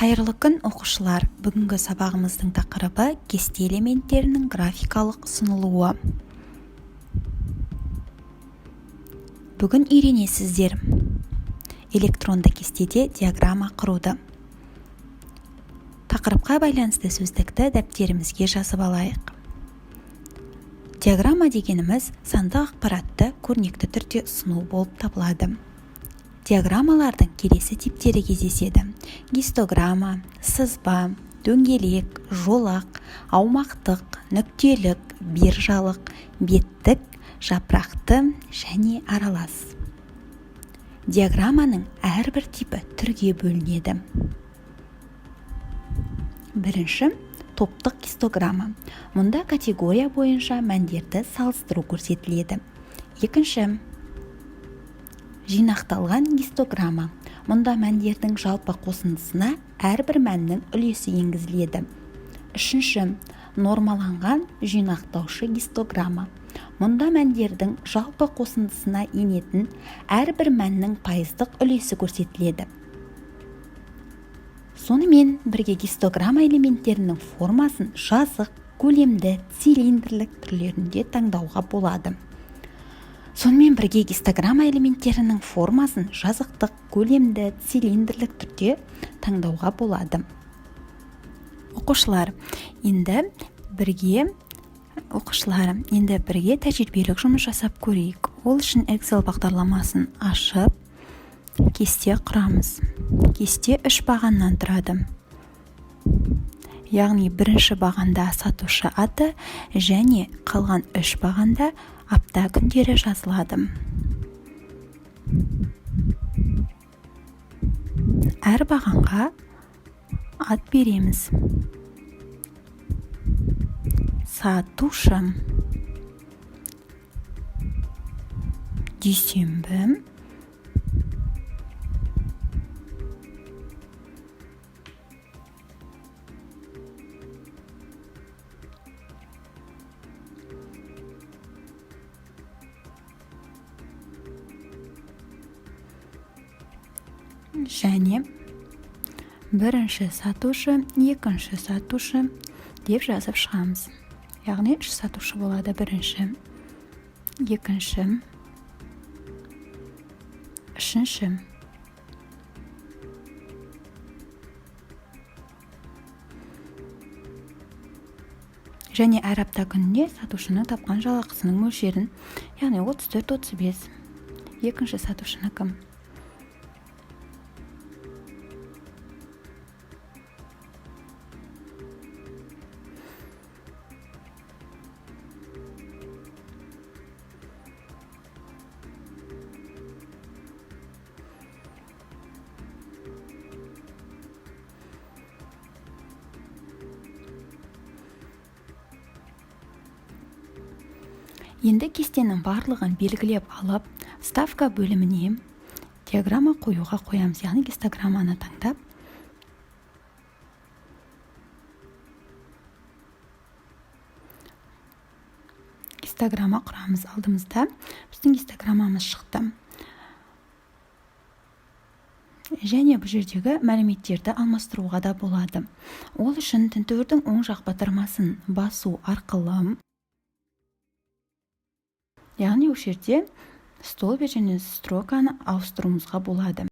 Қайырлы күн, оқушылар! Бүгінгі сабағымыздың тақырыбы: кесте элементтерінің графикалық ұсынылуы. Бүгін үйренесіздер: электронды кестеде диаграмма құруды. Тақырыпқа байланысты сөздікті дәптерімізге жазып алайық. Диаграмма дегеніміз сандық ақпаратты көрнекті түрде ұсыну болып табылады. Диаграммалардың келесі типтері кездеседі: гистограмма, сызба, дөңгелек, жолақ, аумақтық, нүктелік, биржалық, беттік, жапырақты және аралас. Диаграмманың әрбір типі түрге бөлінеді. Бірінші, топтық гистограмма. Мұнда категория бойынша мәндерді салыстыру көрсетіледі. Екінші, жинақталған гистограмма. Мұнда мәндердің жалпы қосындысына әрбір мәннің үлесі енгізіледі. Үшінші, нормаланған жинақтаушы гистограмма. Мұнда мәндердің жалпы қосындысына енетін әрбір мәннің пайыздық үлесі көрсетіледі. Сонымен бірге гистограмма элементтерінің формасын жазық, көлемді, цилиндрлік түрлерінде таңдауға болады. Сонымен бірге гистограмма элементтерінің формасын жазықтық, көлемді, цилиндрлік түрде таңдауға болады. Оқушылар, енді бірге тәжірибелік жұмыс жасап көрейік. Ол үшін Excel бағдарламасын ашып, кесте құрамыз. Кесте үш бағаннан тұрады, яғни бірінші бағанда сатушы аты және қалған үш бағанда апта күндері жазылады. Әр бағанға ат береміз: сатушы, дүйсенбі, және бірінші сатушы, екінші сатушы деп жазып шығамыз. Яғни үш сатушы болады: бірінші, екінші, үшінші. Және әр апта күніне сатушының тапқан жалақысының мөлшерін, яғни 34, 35 екінші сатушынікі. Енді кестенің барлығын белгілеп алып, вставка бөліміне диаграмма қоюға қоямыз, яғни гистограмманы таңдап, гистограмма құрамыз. Алдымызда біздің гистограммамыз шықты және бұл жердегі мәліметтерді алмастыруға да болады. Ол үшін тінтуірдің оң жақ батырмасын басу арқылы, яғни осы жерде столбик және строканы ауыстыруымызға болады.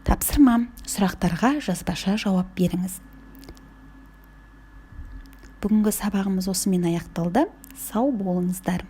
Тапсырма: сұрақтарға жазбаша жауап беріңіз. Бүгінгі сабағымыз осымен аяқталды. Сау болыңыздар!